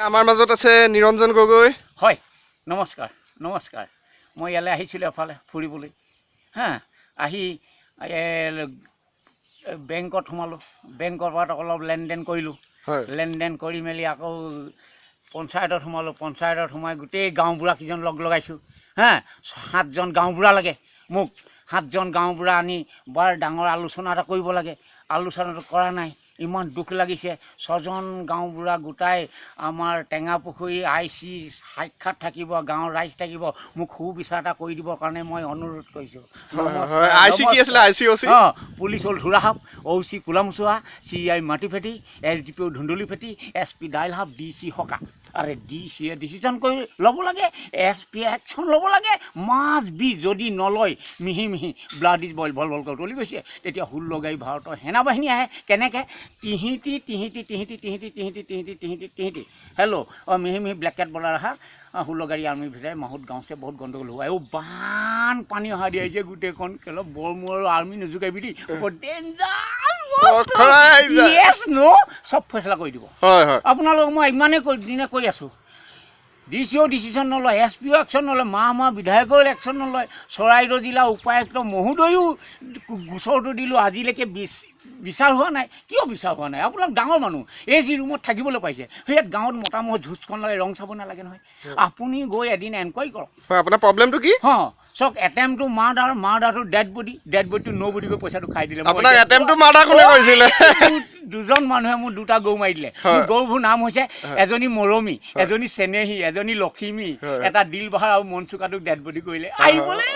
আমাৰ মাজত আছে নিৰঞ্জন গগৈ। হয়, নমস্কাৰ, নমস্কাৰ। মই ইয়ালৈ আহিছিলোঁ এফালে ফুৰিবলৈ। হা, আহি বেংকত সোমালোঁ। বেংকৰ পৰা অলপ লেনদেন কৰিলোঁ। লেনদেন কৰি মেলি আকৌ পঞ্চায়তত সোমালোঁ। পঞ্চায়তত সোমাই গোটেই গাঁওবুঢ়াকেইজন লগ লগাইছোঁ। হা, সাতজন গাঁওবুঢ়া লাগে মোক। সাতজন গাঁওবুঢ়া আনি বৰ ডাঙৰ আলোচনা এটা কৰিব লাগে। আলোচনাটো কৰা নাই, ইমান দুখ লাগিছে। ছজন গাঁওবুঢ়া গোটাই আমাৰ টেঙাপুখুৰী আই চি সাক্ষাৎ থাকিব, গাঁৱৰ ৰাইজ থাকিব, মোক সুবিচাৰ এটা কৰি দিবৰ কাৰণে মই অনুৰোধ কৰিছোঁ। হয়, I C কি আছিলে? I C, O C? অঁ, পুলিচ হ'ল ধোৰাসাপ, অ' চি কোলামচোৱা, চি I মাটিফেটি, S D P O ধুন্দুলিফেটি, S P দাইলহাপ, D C সকা। আৰে, ডি চিয়ে ডিচিশ্যন কৰি ল'ব লাগে, এছ পিয়ে একশ্যন ল'ব লাগে, মাষ্ট বি। যদি নলয়, মিহি মিহি ব্লাড is boil, ভল ভলকৈ উতলি গৈছে, তেতিয়া 16 গাড়ী ভাৰতৰ সেনাবাহিনী আহে। কেনেকৈ? টিহিটি টিহিটি টিহিটি টিহিটি টিহিটি টিহিটি টিহিটি টিহিটি। হেল্ল', অঁ, মিহি মিহি ব্লেক কেট বলা ৰহা, 16 গাড়ী আৰ্মি ভিজাই মাহুত গাঁও চে বহুত গণ্ডগোল হোৱা। অ' বানপানী অহা দি আহিছে গোটেইখন কেল। বৰমূৰ আৰু আৰ্মি নোজোকাবি দেই, বৰ ডেঞ্জাৰ। খৰখৰাই যায়। য়েছ, ন' চব ফেচলা কৰি দিব। হয় হয় আপোনালোকক মই ইমানেই কৈ দিনে কৈ আছোঁ, ডি চিও ডিচিশ্যন নলয়, এছ পিও একশ্যন নলয়, মা আমাৰ বিধায়কেও একশ্যন নলয়, চৰাইদেউ জিলা উপায়ুক্ত মহোদয়ো গোচৰটো দিলোঁ, আজিলৈকে বিচাৰ হোৱা নাই। কিয় বিচাৰ হোৱা নাই? আপোনালোক ডাঙৰ মানুহ, এ চি ৰুমত থাকিবলৈ পাইছে। ইয়াত গাঁৱত মতামত যুঁজখন লাগে, ৰং চাব নালাগে নহয়। আপুনি গৈ এদিন এনকুৱাৰী কৰক। হয়, আপোনাৰ প্ৰব্লেমটো কি? অঁ, চাওক, attempt to murder, murder to dead body, dead body to no body কৰি পইচাটো খাই দিলে। মই আপোনাক এটেম্প টু মাৰ্ডাৰ কোনে কৰিছিলে? দুজন মানুহে মোৰ দুটা গৰু মাৰি দিলে। মোৰ গৰুবোৰ নাম হৈছে এজনী মৰমী, এজনী চেনেহী, এজনী লখিমী, এটা দিলবাহাৰ আৰু মনচুকাটোক ডেড বডি কৰিলে। আহিবলৈ।